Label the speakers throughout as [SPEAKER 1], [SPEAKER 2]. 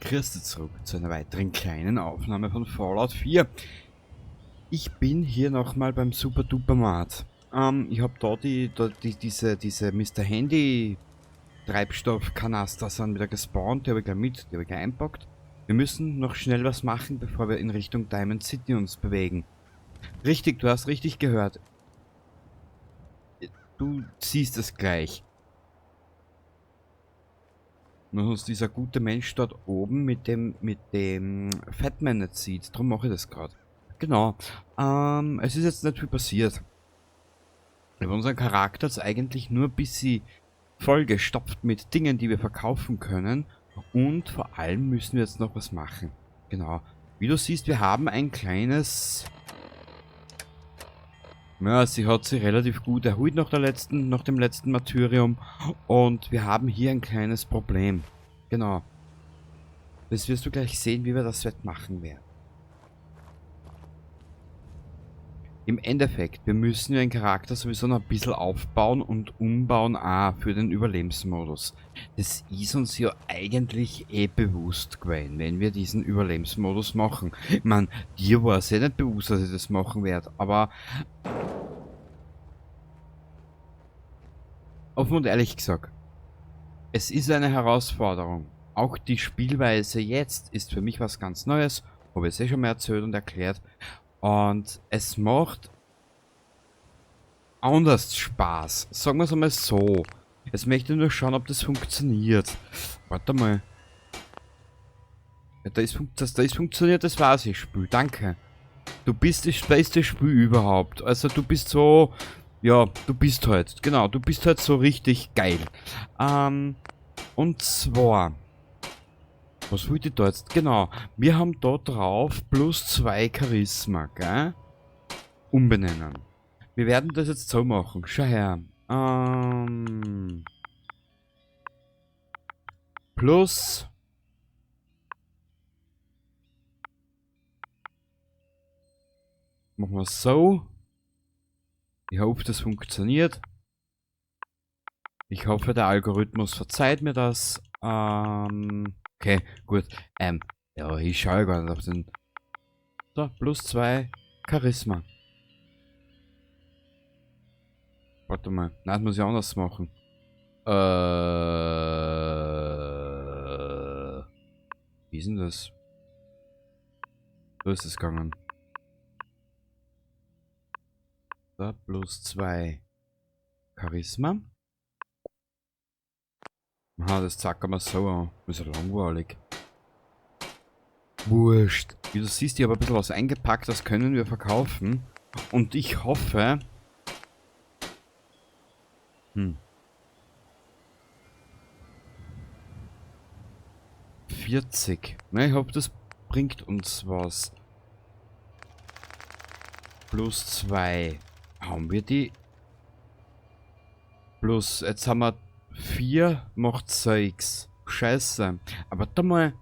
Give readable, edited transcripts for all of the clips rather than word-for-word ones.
[SPEAKER 1] Grüß dich zurück zu einer weiteren kleinen Aufnahme von Fallout 4. Ich bin hier nochmal beim Super Duper Mart. Ich hab da diese Mister Handy Treibstoffkanaster sind wieder gespawnt, die hab ich gleich mit, die hab ich gleich einpackt. Wir müssen noch schnell was machen, bevor wir in Richtung Diamond City uns bewegen. Richtig, du hast richtig gehört. Du siehst es gleich. Nur uns dieser gute Mensch dort oben mit dem Fatman nicht sieht. Drum mache ich das grad. Genau. Es ist jetzt nicht viel passiert. Wir haben unseren Charakter jetzt eigentlich nur ein bisschen vollgestopft mit Dingen, die wir verkaufen können. Und vor allem müssen wir jetzt noch was machen. Genau. Wie du siehst, wir haben ein kleines... Ja, sie hat sich relativ gut erholt nach dem letzten Martyrium. Und wir haben hier ein kleines Problem. Genau. Das wirst du gleich sehen, wie wir das wettmachen werden. Im Endeffekt, wir müssen ja den Charakter sowieso noch ein bisschen aufbauen und umbauen, auch für den Überlebensmodus. Das ist uns ja eigentlich eh bewusst gewesen, wenn wir diesen Überlebensmodus machen. Ich mein, dir war es eh nicht bewusst, dass ich das machen werd, aber offen und ehrlich gesagt, es ist eine Herausforderung. Auch die Spielweise jetzt ist für mich was ganz Neues, hab ich es eh schon mal erzählt und erklärt. Und es macht anders Spaß. Sagen wir's einmal so. Jetzt möchte ich nur schauen, ob das funktioniert. Warte mal. Ja, das, da ist funktioniert, das weiß ich, Spiel. Danke. Du bist das beste Spiel überhaupt. Also du bist so... Ja, du bist halt. Genau, du bist halt so richtig geil. Und zwar... Was wollte ich da jetzt? Genau, wir haben da drauf plus 2 Charisma, gell? Umbenennen. Wir werden das jetzt so machen. Schau her. Plus machen wir so. Ich hoffe, das funktioniert. Ich hoffe, der Algorithmus verzeiht mir das. Okay, gut. Ja, ich schaue gar nicht auf den... So, plus 2 Charisma. Warte mal. Nein, das muss ich anders machen. Wie ist denn das? So ist es gegangen. So, plus 2 Charisma. Aha, das zacken wir so an. Das ist ja langweilig. Wurscht. Wie du siehst, ich habe ein bisschen was eingepackt, das können wir verkaufen. Und ich hoffe... 40. Na, ich hoffe, das bringt uns was. Plus 2. Haben wir die? Plus, jetzt haben wir 4 macht 6. Scheiße. Aber warte mal.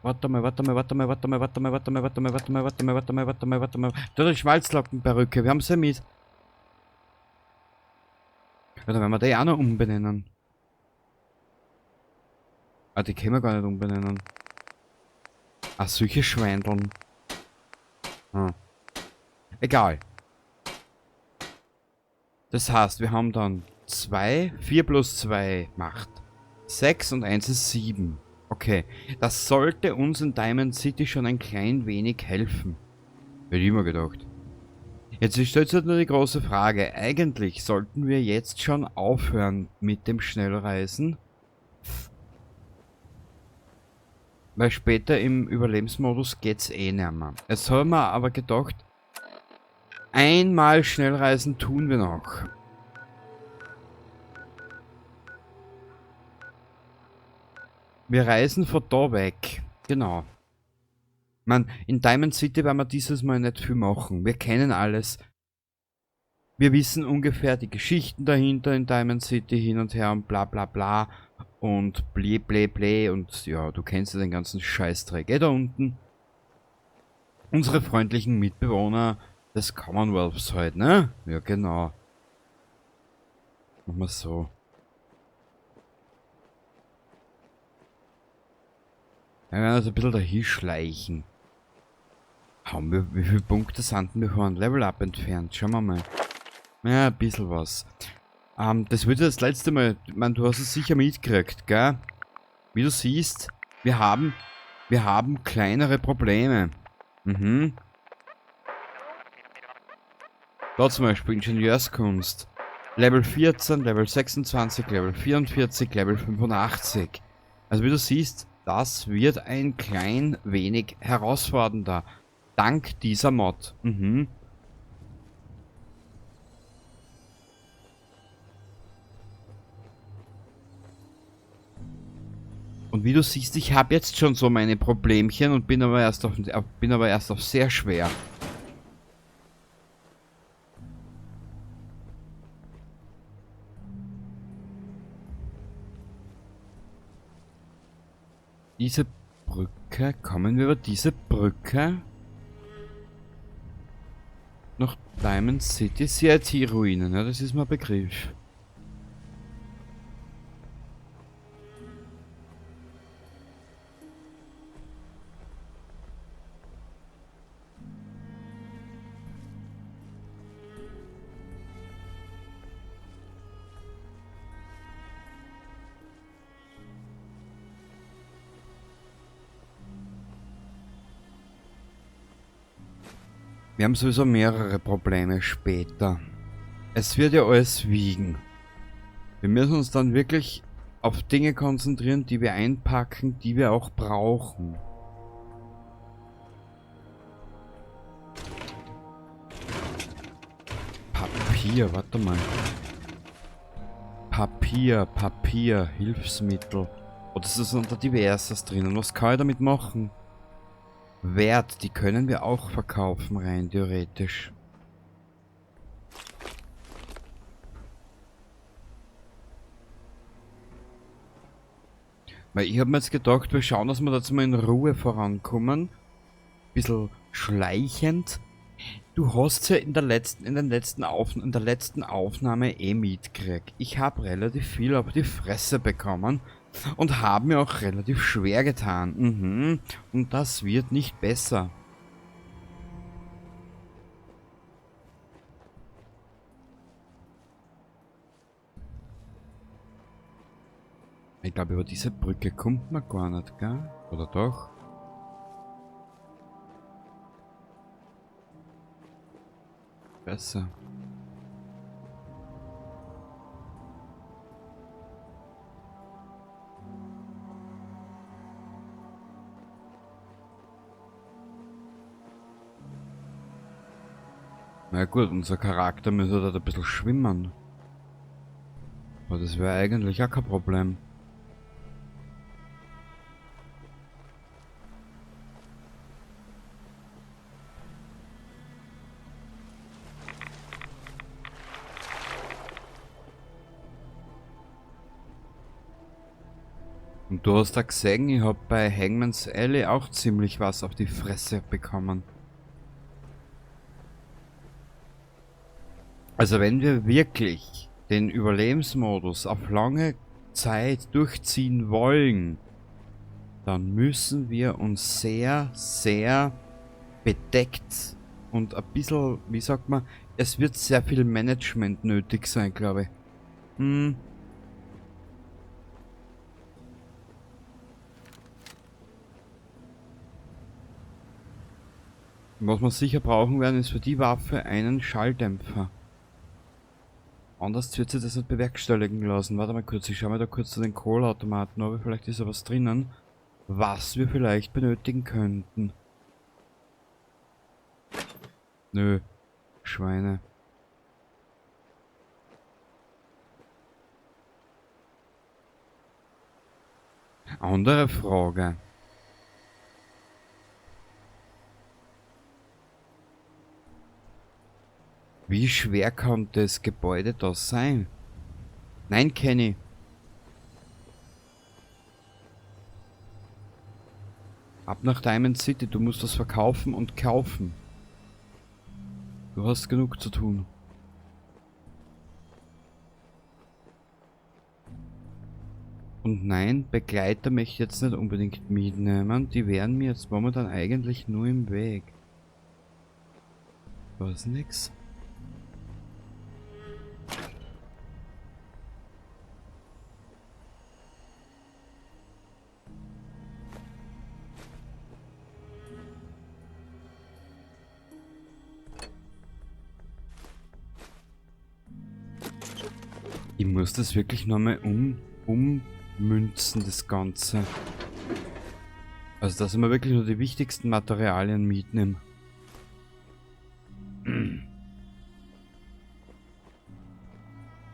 [SPEAKER 1] Warte mal, warte mal, warte mal, warte mal, warte mal, warte mal, warte mal, warte mal, warte mal, warte mal, warte mal, warte mal. Da, die Schmalzlockenperücke, wir haben sie mit. Oder werden wir die auch noch umbenennen? Ah, die können wir gar nicht umbenennen. Ah, solche Schweindeln. Egal. Das heißt, wir haben dann 2, 4 plus 2 macht 6 und 1 ist 7. Okay, das sollte uns in Diamond City schon ein klein wenig helfen. Hätte ich immer gedacht. Jetzt stellt sich halt nur die große Frage. Eigentlich sollten wir jetzt schon aufhören mit dem Schnellreisen. Weil später im Überlebensmodus geht's eh nicht mehr. Jetzt haben wir aber gedacht, einmal Schnellreisen tun wir noch. Wir reisen von da weg. Genau. In Diamond City werden wir dieses Mal nicht viel machen. Wir kennen alles. Wir wissen ungefähr die Geschichten dahinter in Diamond City hin und her und bla bla bla. Und ble ble ble und ja, du kennst ja den ganzen Scheißdreck. Da unten. Unsere freundlichen Mitbewohner des Commonwealths halt, ne? Ja, genau. Machen wir so. Wir werden also ein bisschen dahin schleichen. Haben wir, wie viele Punkte sind denn wir von Level Up entfernt? Schauen wir mal. Ja, ein bisschen was. Das wird ja das letzte Mal. Ich meine, du hast es sicher mitgekriegt, gell? Wie du siehst, wir haben kleinere Probleme. Mhm. Da zum Beispiel Ingenieurskunst. Level 14, Level 26, Level 44, Level 85. Also wie du siehst, das wird ein klein wenig herausfordernder. Dank dieser Mod. Mhm. Und wie du siehst, ich habe jetzt schon so meine Problemchen und bin aber erst auf sehr schwer. Diese Brücke, kommen wir über diese Brücke? Noch Diamond City, CIT-Ruinen, ja, das ist mein Begriff. Wir haben sowieso mehrere Probleme später. Es wird ja alles wiegen. Wir müssen uns dann wirklich auf Dinge konzentrieren, die wir einpacken, die wir auch brauchen. Papier, warte mal. Papier, Papier, Hilfsmittel. Oder ist das unter Diverses drinnen? Was kann ich damit machen? Wert, die können wir auch verkaufen, rein theoretisch. Weil ich habe mir jetzt gedacht, wir schauen, dass wir da jetzt mal in Ruhe vorankommen. Bisschen schleichend. Du hast ja in der letzten Aufnahme eh mitgekriegt. Ich habe relativ viel auf die Fresse bekommen. Und haben mir auch relativ schwer getan. Mhm. Und das wird nicht besser. Ich glaube, über diese Brücke kommt man gar nicht, gell? Oder doch? Besser. Na gut, unser Charakter müsste da ein bisschen schwimmen. Aber das wäre eigentlich auch kein Problem. Und du hast da gesehen, ich hab bei Hangman's Alley auch ziemlich was auf die Fresse bekommen. Also wenn wir wirklich den Überlebensmodus auf lange Zeit durchziehen wollen, dann müssen wir uns sehr, sehr bedeckt und ein bisschen, wie sagt man, es wird sehr viel Management nötig sein, glaube ich. Hm. Was wir sicher brauchen werden, ist für die Waffe einen Schalldämpfer. Anders wird sich das nicht bewerkstelligen lassen. Warte mal kurz, ich schau mal da kurz zu den Kohleautomaten, aber vielleicht ist ja was drinnen, was wir vielleicht benötigen könnten. Nö, Schweine. Andere Frage. Wie schwer kann das Gebäude da sein? Nein, Kenny. Ab nach Diamond City, du musst das verkaufen und kaufen. Du hast genug zu tun. Und nein, Begleiter möchte ich jetzt nicht unbedingt mitnehmen. Die wären mir jetzt momentan eigentlich nur im Weg. Was nix? Ich muss das wirklich nochmal ummünzen, das Ganze. Also, dass ich mir wirklich nur die wichtigsten Materialien mitnehme.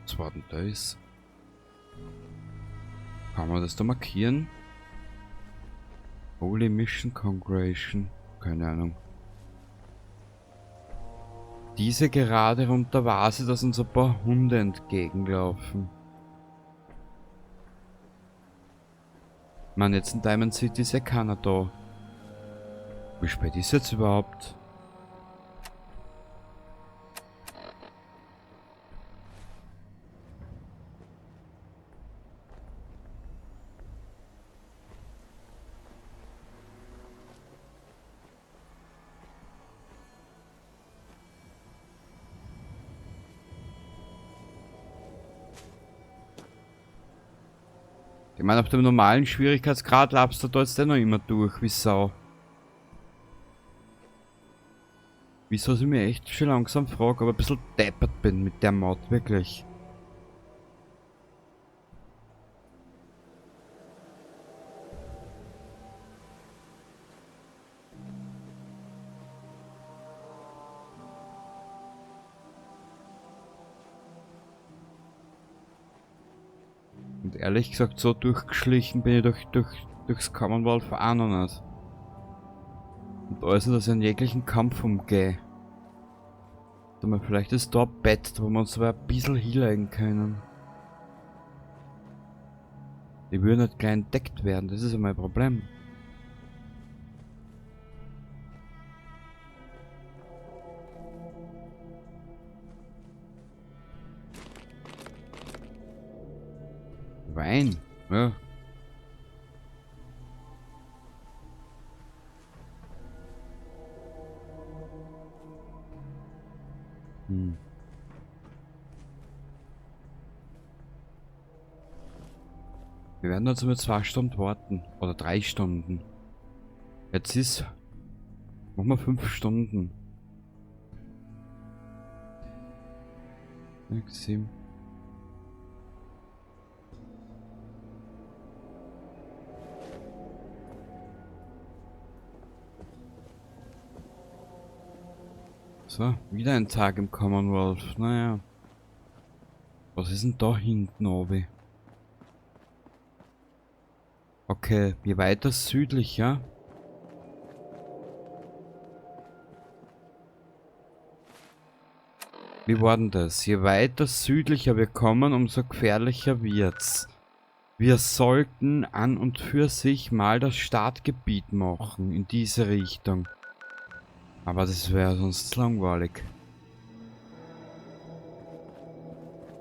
[SPEAKER 1] Was war denn das? Kann man das da markieren? Holy Mission Congregation. Keine Ahnung. Diese gerade runter war sie, dass uns ein paar Hunde entgegenlaufen. Ich meine, jetzt in Diamond City ist ja keiner da. Wie spät ist jetzt überhaupt? Ich meine, auf dem normalen Schwierigkeitsgrad labst du da jetzt eh noch immer durch, wie Sau. Wieso ich mich echt schon langsam frage, ob ich ein bisschen deppert bin mit der Mod, wirklich. Und ehrlich gesagt, so durchgeschlichen bin ich durchs Commonwealth auch noch nicht. Und alles, dass ich einen jeglichen Kampf umgehe. Da mal vielleicht ist da ein Bett, wo wir uns aber ein bisschen hinlegen können. Ich will nicht gleich entdeckt werden, das ist ja mein Problem. Wein, ja. Wir werden jetzt mal 2 Stunden warten. Oder 3 Stunden. Jetzt ist... Machen wir 5 Stunden. 6, 7. So, wieder ein Tag im Commonwealth. Naja. Was ist denn da hinten, Obi? Okay, je weiter südlicher. Wie war denn das? Je weiter südlicher wir kommen, umso gefährlicher wird's. Wir sollten an und für sich mal das Startgebiet machen, in diese Richtung. Aber das wäre sonst langweilig.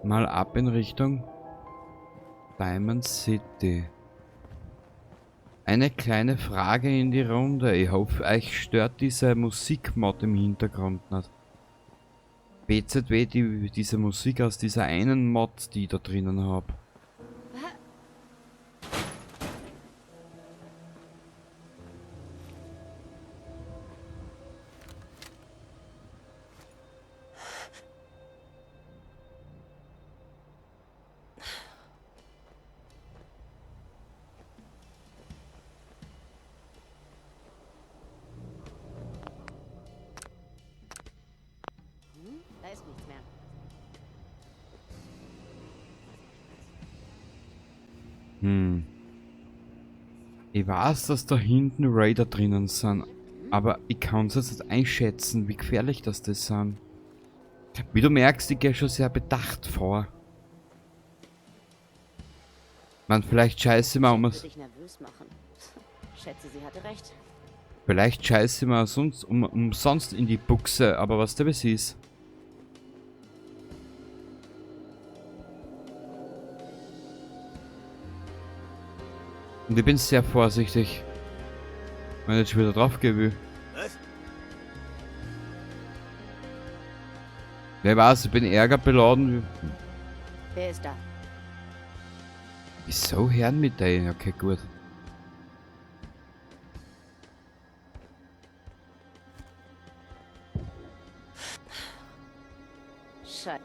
[SPEAKER 1] Mal ab in Richtung Diamond City. Eine kleine Frage in die Runde. Ich hoffe, euch stört diese Musikmod im Hintergrund nicht. BZW, diese Musik aus dieser einen Mod, die ich da drinnen hab.
[SPEAKER 2] Da ist nichts mehr.
[SPEAKER 1] Ich weiß, dass da hinten Raider drinnen sind, aber ich kann's jetzt nicht einschätzen, wie gefährlich das sind. Wie du merkst, ich geh schon sehr bedacht vor. Man, vielleicht scheiße mal um
[SPEAKER 2] Würde
[SPEAKER 1] es.
[SPEAKER 2] dich nervös machen. Schätze, sie hatte recht.
[SPEAKER 1] Vielleicht scheiße mal sonst, umsonst in die Buchse, aber was der was ist. Und ich bin sehr vorsichtig. Wenn ich jetzt schon wieder drauf gehen will.
[SPEAKER 3] Was?
[SPEAKER 1] Wer weiß, ich bin ärger beladen.
[SPEAKER 2] Wer ist da?
[SPEAKER 1] Wieso hören mit denen? Okay, gut.
[SPEAKER 2] Scheiße.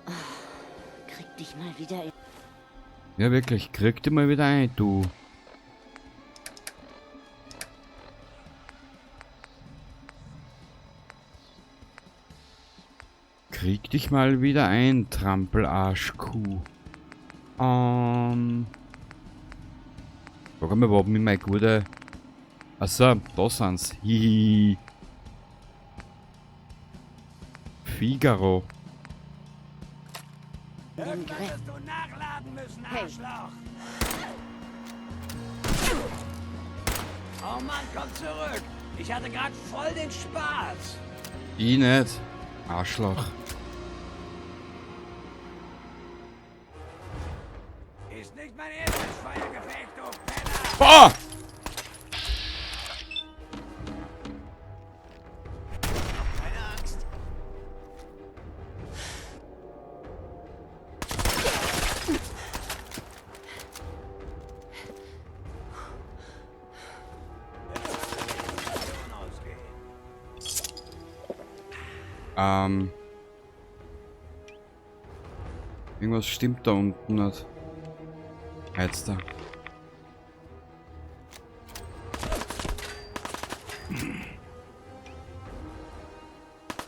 [SPEAKER 2] Krieg dich mal wieder in.
[SPEAKER 1] Ja, wirklich, krieg dich mal wieder ein, du. Krieg dich mal wieder ein, Trampelarschkuh. Frag mal, wo hab ich meine gute... Achso, da sind's. Hihi. Figaro.
[SPEAKER 2] Den Griff.
[SPEAKER 3] Wirst du nachladen müssen,
[SPEAKER 2] Hey.
[SPEAKER 3] Arschloch! Oh Mann, komm zurück! Ich hatte gerade voll den Spaß!
[SPEAKER 1] Ich nicht. Arschloch.
[SPEAKER 3] Ist nicht mein erstes Feuergefecht, du Penner!
[SPEAKER 1] Boah!
[SPEAKER 3] Keine Angst!
[SPEAKER 1] Irgendwas stimmt da unten nicht. Jetzt da.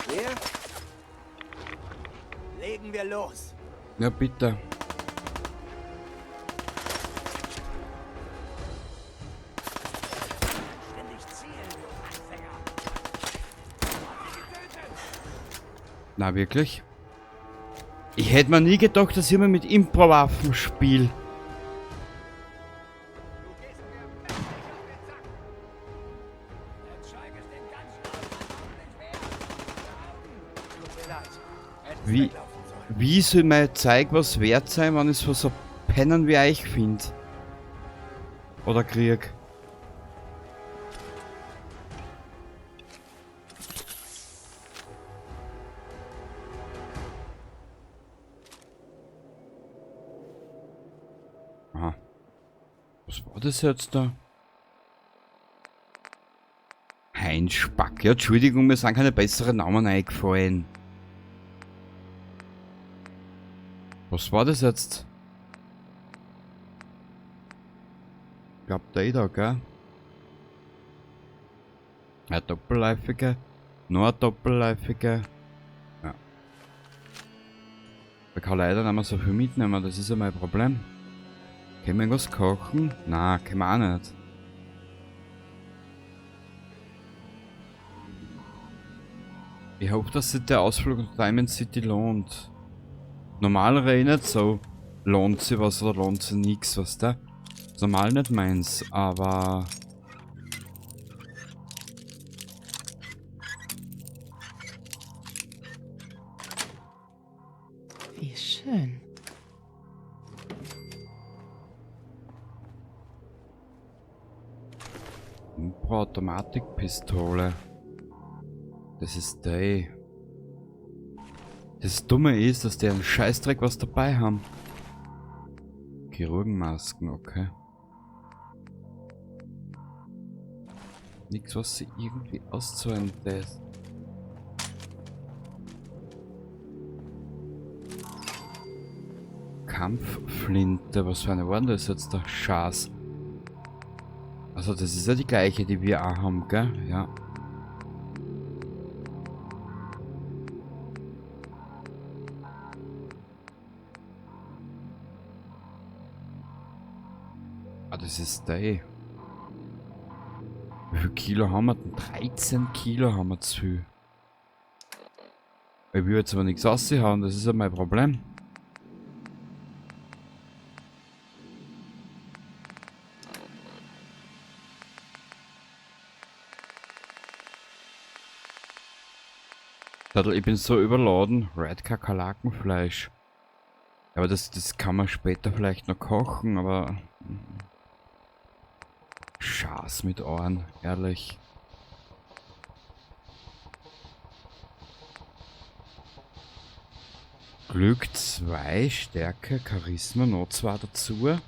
[SPEAKER 3] Wer? Legen wir los.
[SPEAKER 1] Ja, bitte.
[SPEAKER 3] Ständig zielen, du Anfänger.
[SPEAKER 1] Na, wirklich? Ich hätte mir nie gedacht, dass ich mal mit Impro-Waffen spiele.
[SPEAKER 3] Du gehst mir mächtig auf den Sack. Der Zeug ist den ganzen Abend nicht wert. Tut mir leid. Hättest
[SPEAKER 1] Wie-
[SPEAKER 3] weglaufen sollen.
[SPEAKER 1] Wie soll mein Zeug was wert sein, wenn ich es von so Pennern wie euch find? Oder krieg? Aha. Was war das jetzt da? Heinz Spack. Ja, Entschuldigung, mir sind keine besseren Namen eingefallen. Was war das jetzt? Ich glaub, der da, gell? Eine doppelläufige. Noch eine doppelläufige. Ja. Da kann leider nicht mehr so viel mitnehmen, das ist ja mein Problem. Können wir irgendwas kochen? Na, können wir auch nicht. Ich hoffe, dass sich der Ausflug nach Diamond City lohnt. Normal rede ich nicht so, lohnt sich was oder lohnt sich nix, weißt du? Ist normal nicht meins, aber...
[SPEAKER 4] Wie schön.
[SPEAKER 1] Automatikpistole. Das ist der. Das Dumme ist, dass die einen Scheißdreck was dabei haben. Chirurgenmasken, okay. Nix, was sie irgendwie auszahlen lässt. Kampfflinte, was für eine war denn das jetzt da? Schaß. Also das ist ja die gleiche, die wir auch haben, gell? Ja. Ah, das ist der. Wie viel Kilo haben wir denn? 13 Kilo haben wir zu viel. Ich will jetzt aber nichts raushauen, das ist ja mein Problem. Ich bin so überladen. Red Kakerlakenfleisch. Aber das kann man später vielleicht noch kochen, aber... Schaß mit Ohren, ehrlich. Glück 2, Stärke, Charisma, noch 2 dazu. Ja,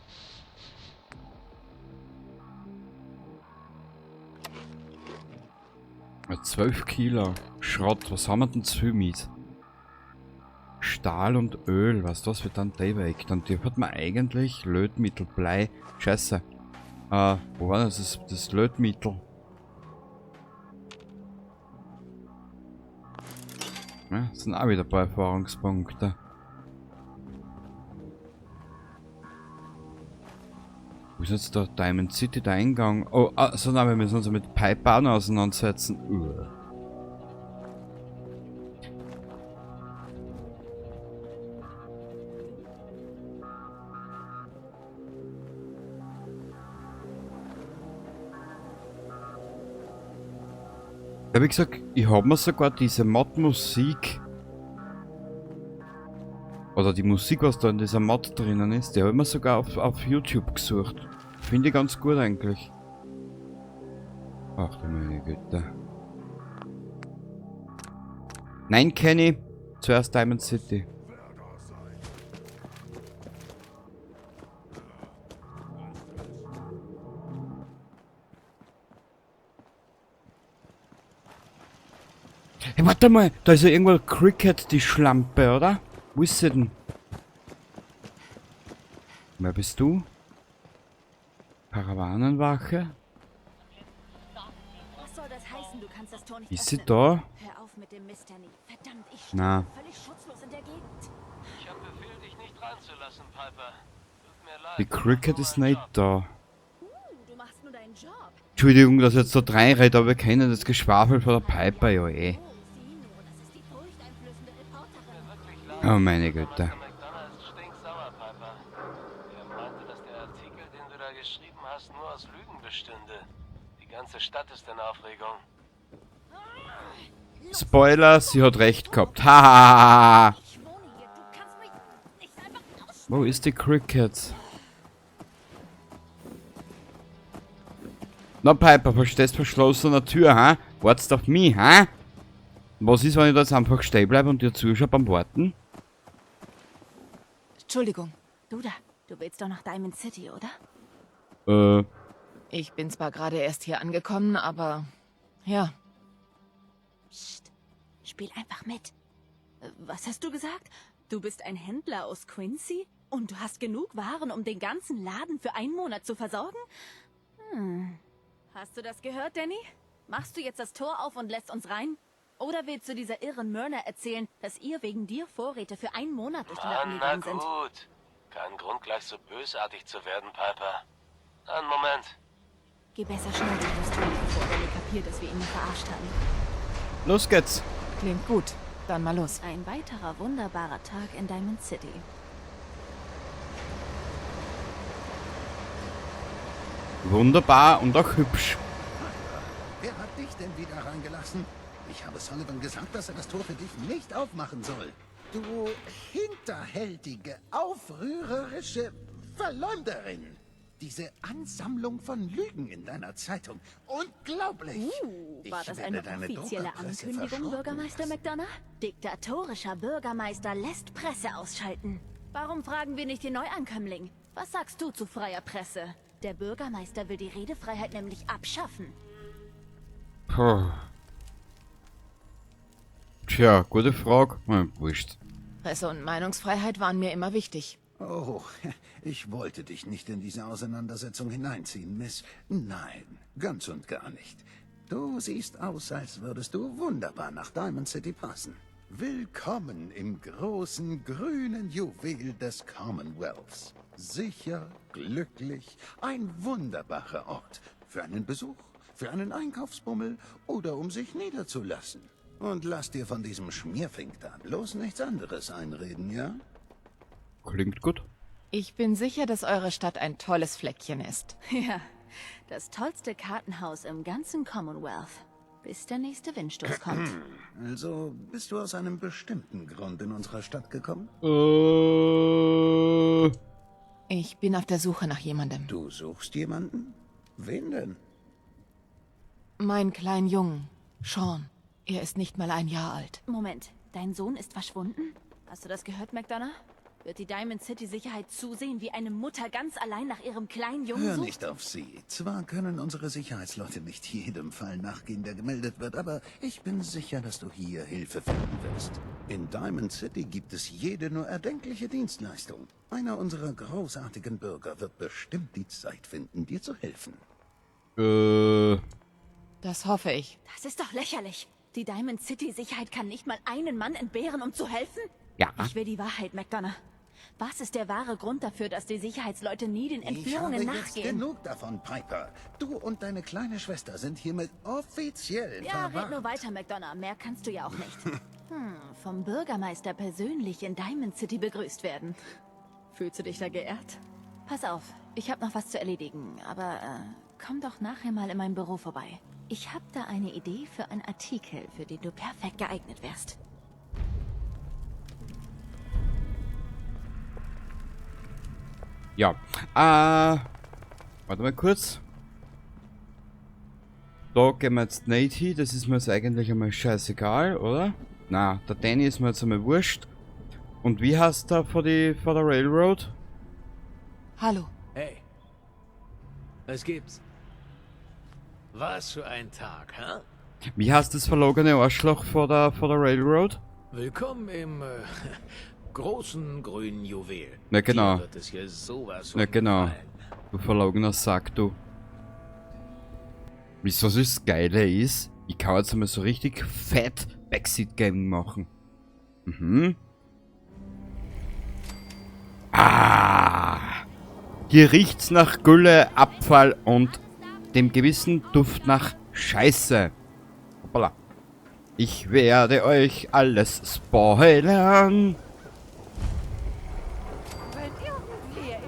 [SPEAKER 1] 12 Kilo Schrott, was haben wir denn zu viel mit? Stahl und Öl, was das wird dann der weg? Dann dürfte man eigentlich Lötmittel, Blei, Scheiße. Wo war das? Das Lötmittel. Ja, das sind auch wieder ein paar Erfahrungspunkte. Wo ist jetzt der Diamond City, der Eingang? Oh, also nein, wir müssen uns mit Piper auch noch auseinandersetzen. Uah. Ja, wie gesagt, ich hab mir sogar diese Mod-Musik oder die Musik, was da in dieser Mod drinnen ist, die hab ich mir sogar auf YouTube gesucht. Finde ich ganz gut eigentlich. Ach du meine Güte. Nein, Kenny. Zuerst Diamond City. Hey, warte mal, da ist ja irgendwo Cricket, die Schlampe, oder? Wo ist sie denn? Wer bist du? Karawanenwache?
[SPEAKER 2] Was soll das heißen? Du kannst das Tor nicht
[SPEAKER 1] Ist sie
[SPEAKER 2] öffnen.
[SPEAKER 1] da?
[SPEAKER 2] Hör auf mit dem Mist, Danny. Verdammt, ich
[SPEAKER 1] Na.
[SPEAKER 2] stehe völlig schutzlos in der Gegend.
[SPEAKER 3] Ich hab Befehl, dich nicht reinzulassen, Piper. Tut mir leid.
[SPEAKER 1] Die Cricket ist nicht da.
[SPEAKER 2] Du machst nur deinen Job.
[SPEAKER 1] Entschuldigung, dass ich jetzt da reinrede, aber wir kennen das Geschwafel von der Piper ja eh.
[SPEAKER 2] Oh, sieh nur, das ist die furchteinflößende Reporterin.
[SPEAKER 1] Oh meine Güte.
[SPEAKER 3] McDonough ist stinksauer, Piper. Er meinte, dass der Artikel, den du da geschrieben hast, nur aus Lügen bestünde. Die ganze Stadt ist in Aufregung.
[SPEAKER 1] Spoiler, sie hat recht gehabt. Hahaha.
[SPEAKER 2] Ich wohne hier, du kannst mich nicht einfach raus.
[SPEAKER 1] Wo ist die Cricket? Na Piper, verstehst verschlossener Tür, ha? Wartest auf mich, ha? Was ist, wenn ich da jetzt einfach stehen bleibe und dir zuschaue beim Warten?
[SPEAKER 4] Entschuldigung.
[SPEAKER 2] Du da, du willst doch nach Diamond City, oder?
[SPEAKER 4] Ich bin zwar gerade erst hier angekommen, aber... ja.
[SPEAKER 2] Psst, spiel einfach mit. Was hast du gesagt? Du bist ein Händler aus Quincy? Und du hast genug Waren, um den ganzen Laden für einen Monat zu versorgen? Hm. Hast du das gehört, Danny? Machst du jetzt das Tor auf und lässt uns rein? Oder willst du dieser irren Myrna erzählen, dass ihr wegen dir Vorräte für einen Monat durch den Laden
[SPEAKER 3] Mann, na
[SPEAKER 2] gegangen sind?
[SPEAKER 3] gut. Kein Grund, gleich so bösartig zu werden, Piper. Einen Moment.
[SPEAKER 2] Geh besser schnell durch das Tor, bevor Danny kapiert, dass wir ihn verarscht haben.
[SPEAKER 1] Los geht's.
[SPEAKER 4] Klingt gut. Dann mal los.
[SPEAKER 2] Ein weiterer wunderbarer Tag in Diamond City.
[SPEAKER 1] Wunderbar und auch hübsch.
[SPEAKER 5] Wer hat dich denn wieder reingelassen? Ich habe Sullivan gesagt, dass er das Tor für dich nicht aufmachen soll. Du hinterhältige, aufrührerische Verleumderin. Diese Ansammlung von Lügen in deiner Zeitung. Unglaublich!
[SPEAKER 2] War
[SPEAKER 5] Ich
[SPEAKER 2] das
[SPEAKER 5] werde
[SPEAKER 2] eine
[SPEAKER 5] deine
[SPEAKER 2] offizielle
[SPEAKER 5] Druckerpresse
[SPEAKER 2] Ankündigung,
[SPEAKER 5] verschrotten
[SPEAKER 2] Bürgermeister
[SPEAKER 5] lassen.
[SPEAKER 2] McDonough? Diktatorischer Bürgermeister lässt Presse ausschalten. Warum fragen wir nicht den Neuankömmling? Was sagst du zu freier Presse? Der Bürgermeister will die Redefreiheit nämlich abschaffen.
[SPEAKER 1] Puh. Tja, gute Frage. Wurscht.
[SPEAKER 4] Presse- und Meinungsfreiheit waren mir immer wichtig.
[SPEAKER 5] Oh, ich wollte dich nicht in diese Auseinandersetzung hineinziehen, Miss. Nein, ganz und gar nicht. Du siehst aus, als würdest du wunderbar nach Diamond City passen. Willkommen im großen grünen Juwel des Commonwealths. Sicher, glücklich, ein wunderbarer Ort. Für einen Besuch, für einen Einkaufsbummel oder um sich niederzulassen. Und lass dir von diesem Schmierfink da bloß nichts anderes einreden, ja?
[SPEAKER 1] Klingt gut.
[SPEAKER 4] Ich bin sicher, dass eure Stadt ein tolles Fleckchen ist.
[SPEAKER 2] Ja, das tollste Kartenhaus im ganzen Commonwealth. Bis der nächste Windstoß kommt.
[SPEAKER 5] Also, bist du aus einem bestimmten Grund in unserer Stadt gekommen?
[SPEAKER 4] Ich bin auf der Suche nach jemandem.
[SPEAKER 5] Du suchst jemanden? Wen denn?
[SPEAKER 4] Mein kleinen Jungen, Sean. Er ist nicht mal ein Jahr alt.
[SPEAKER 2] Moment, dein Sohn ist verschwunden? Hast du das gehört, McDonough? Wird die Diamond City Sicherheit zusehen, wie eine Mutter ganz allein nach ihrem kleinen Jungen
[SPEAKER 5] Hör
[SPEAKER 2] sucht?
[SPEAKER 5] nicht auf sie. Zwar können unsere Sicherheitsleute nicht jedem Fall nachgehen, der gemeldet wird, aber ich bin sicher, dass du hier Hilfe finden wirst. In Diamond City gibt es jede nur erdenkliche Dienstleistung. Einer unserer großartigen Bürger wird bestimmt die Zeit finden, dir zu helfen.
[SPEAKER 4] Das hoffe ich.
[SPEAKER 2] Das ist doch lächerlich. Die Diamond City Sicherheit kann nicht mal einen Mann entbehren, um zu helfen?
[SPEAKER 1] Ja.
[SPEAKER 2] Ich will die Wahrheit, McDonough. Was ist der wahre Grund dafür, dass die Sicherheitsleute nie den
[SPEAKER 5] Ich habe
[SPEAKER 2] Entführungen
[SPEAKER 5] jetzt
[SPEAKER 2] nachgehen?
[SPEAKER 5] genug davon, Piper. Du und deine kleine Schwester sind hiermit offiziell
[SPEAKER 2] Ja, red
[SPEAKER 5] verwandt.
[SPEAKER 2] nur weiter, McDonough. Mehr kannst du ja auch nicht. Vom Bürgermeister persönlich in Diamond City begrüßt werden. Fühlst du dich da geehrt? Pass auf, ich habe noch was zu erledigen, aber komm doch nachher mal in meinem Büro vorbei. Ich habe da eine Idee für einen Artikel, für den du perfekt geeignet wärst.
[SPEAKER 1] Ja. Warte mal kurz. Da gehen wir jetzt nicht hin. Das ist mir jetzt eigentlich einmal scheißegal, oder? Na, der Danny ist mir jetzt einmal wurscht. Und wie heißt der vor der Railroad?
[SPEAKER 4] Hallo.
[SPEAKER 3] Hey. Was gibt's? Was für ein Tag, hä?
[SPEAKER 1] Wie heißt das verlogene Arschloch vor der Railroad?
[SPEAKER 3] Willkommen im großen grünen Juwel.
[SPEAKER 1] Na genau.
[SPEAKER 3] Dir wird es hier sowas von
[SPEAKER 1] Na genau.
[SPEAKER 3] gefallen.
[SPEAKER 1] Du verlogener Sack, du. Wieso das Geile ist, ich kann jetzt einmal so richtig fett Backseat Gaming machen. Mhm. Ah! Hier riecht's nach Gülle, Abfall und dem gewissen Duft nach Scheiße. Hoppala. Ich werde euch alles spoilern.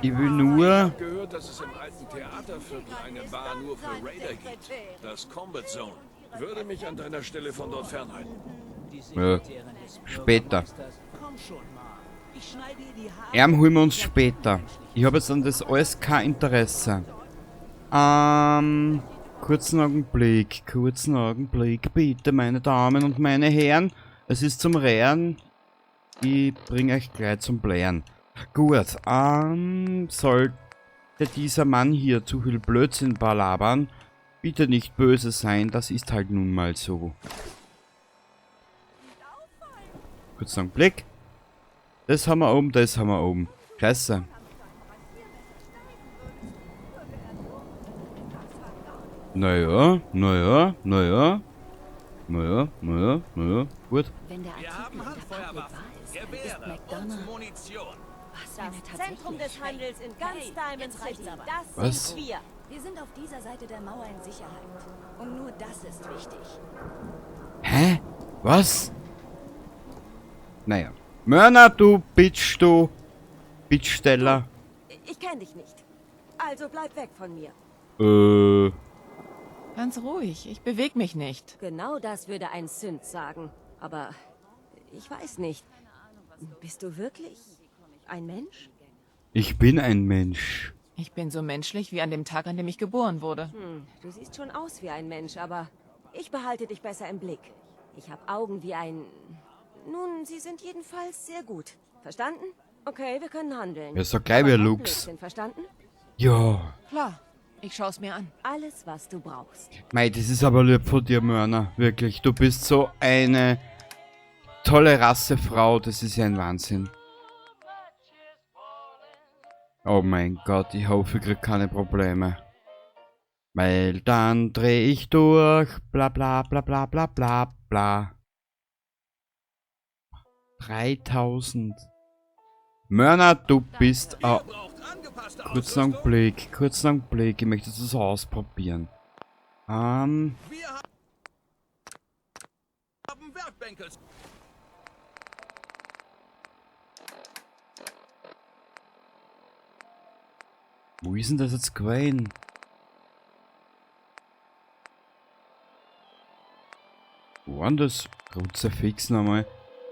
[SPEAKER 1] Ich will nur...
[SPEAKER 6] Ich hab gehört, dass es im alten Theaterviertel eine Bar nur für Raider gibt. Das Combat Zone. Würde mich an deiner Stelle von dort fernhalten.
[SPEAKER 1] Ja, später. Erm holen wir uns später. Ich habe jetzt an das alles kein Interesse. Kurzen Augenblick, kurzen Augenblick, bitte, meine Damen und meine Herren. Es ist zum Rehren. Ich bring euch gleich zum Blären. Gut, sollte dieser Mann hier zu viel Blödsinn palabern, bitte nicht böse sein, das ist halt nun mal so. Kurzen Augenblick. Das haben wir oben, das haben wir oben. Scheiße. Naja, naja, naja. Naja, naja, naja. Gut.
[SPEAKER 2] Wenn der
[SPEAKER 6] Wir
[SPEAKER 2] Artikel
[SPEAKER 6] haben
[SPEAKER 2] in der Public
[SPEAKER 6] Handfeuerwaffen,
[SPEAKER 2] wahr ist, dann ist
[SPEAKER 6] Gewehre
[SPEAKER 2] McDonough...
[SPEAKER 6] und Munition.
[SPEAKER 2] Was, wenn er
[SPEAKER 7] Das
[SPEAKER 2] tatsächlich...
[SPEAKER 7] Zentrum des Handels in ganz
[SPEAKER 2] Hey,
[SPEAKER 7] Diamond
[SPEAKER 2] jetzt reicht's
[SPEAKER 7] City.
[SPEAKER 2] aber.
[SPEAKER 7] Das
[SPEAKER 1] Was?
[SPEAKER 7] sind wir.
[SPEAKER 8] Wir sind auf dieser Seite der Mauer in Sicherheit. Und nur das ist wichtig.
[SPEAKER 1] Hä? Was? Naja. Mörner, du Bitch, du Bitchsteller.
[SPEAKER 7] Ich kenne dich nicht. Also bleib weg von mir.
[SPEAKER 4] Ganz ruhig, ich bewege mich nicht.
[SPEAKER 7] Genau das würde ein Synth sagen. Aber ich weiß nicht. Bist du wirklich ein Mensch?
[SPEAKER 1] Ich bin ein Mensch.
[SPEAKER 4] Ich bin so menschlich wie an dem Tag, an dem ich geboren wurde.
[SPEAKER 7] Du siehst schon aus wie ein Mensch, aber ich behalte dich besser im Blick. Ich habe Augen wie ein... Nun, sie sind jedenfalls sehr gut. Verstanden? Okay, wir können handeln.
[SPEAKER 1] Ja, sag gleich wie
[SPEAKER 7] Aber kein
[SPEAKER 1] Lux.
[SPEAKER 7] Blödsinn, verstanden?
[SPEAKER 1] Ja.
[SPEAKER 4] Klar, ich schau's mir an.
[SPEAKER 7] Alles, was du brauchst.
[SPEAKER 1] Mei, das ist aber lieb von dir, Mörner. Wirklich, du bist so eine tolle Rassefrau. Das ist ja ein Wahnsinn. Oh mein Gott, ich hoffe, ich krieg keine Probleme. Weil dann dreh ich durch. Bla bla bla bla bla bla bla. 3000. Mörner, du bist... Oh. Kurzen Augenblick, kurzen Augenblick. Ich möchte das ausprobieren.
[SPEAKER 6] Wir haben Werkbänke.
[SPEAKER 1] Wo ist denn das jetzt gewesen? Wo war denn das? Kruzifix nochmal.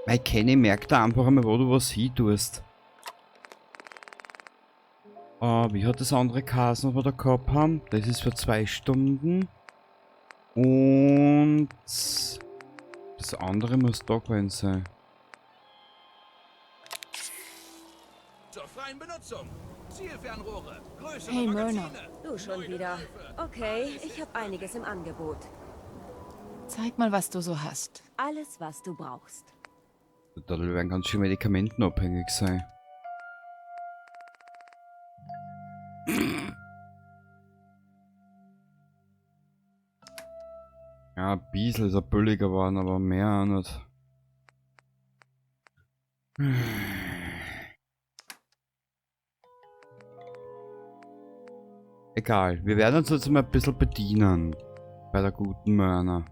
[SPEAKER 1] Mei, Kenny, merk da einfach einmal, wo du was hin tust. Wie hat das andere Kassen, was wir da gehabt haben? Das ist für 2 Stunden. Und das andere muss da gewesen sein.
[SPEAKER 6] Zur freien Benutzung. Zielfernrohre, größere
[SPEAKER 4] Hey, Myrna.
[SPEAKER 6] Magazine.
[SPEAKER 7] Du schon wieder. Okay, ich habe einiges im Angebot.
[SPEAKER 4] Zeig mal, was du so hast.
[SPEAKER 7] Alles, was du brauchst.
[SPEAKER 1] Da werden ganz schön medikamentenabhängig sein. Ja, ein bisschen ist er billiger geworden, aber mehr auch nicht. Egal, wir werden uns jetzt mal ein bisschen bedienen. Bei der guten Myrna.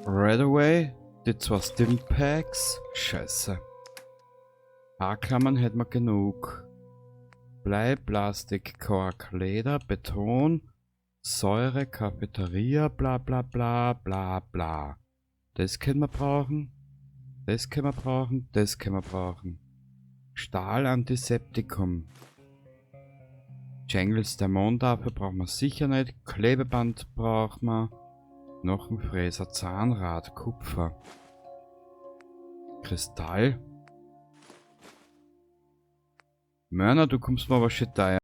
[SPEAKER 1] Right away, die 2 Stimpacks. Scheiße. Haarklammern hätten wir genug. Blei, Plastik, Kork, Leder, Beton, Säure, Cafeteria, bla bla bla bla bla. Das können wir brauchen. Das können wir brauchen. Das können wir brauchen. Stahl, Antiseptikum. Jangles Dämon dafür brauchen wir sicher nicht. Klebeband brauchen wir. Knochenfräser, Zahnrad, Kupfer. Kristall. Mörner, du kommst mir aber schon teuer.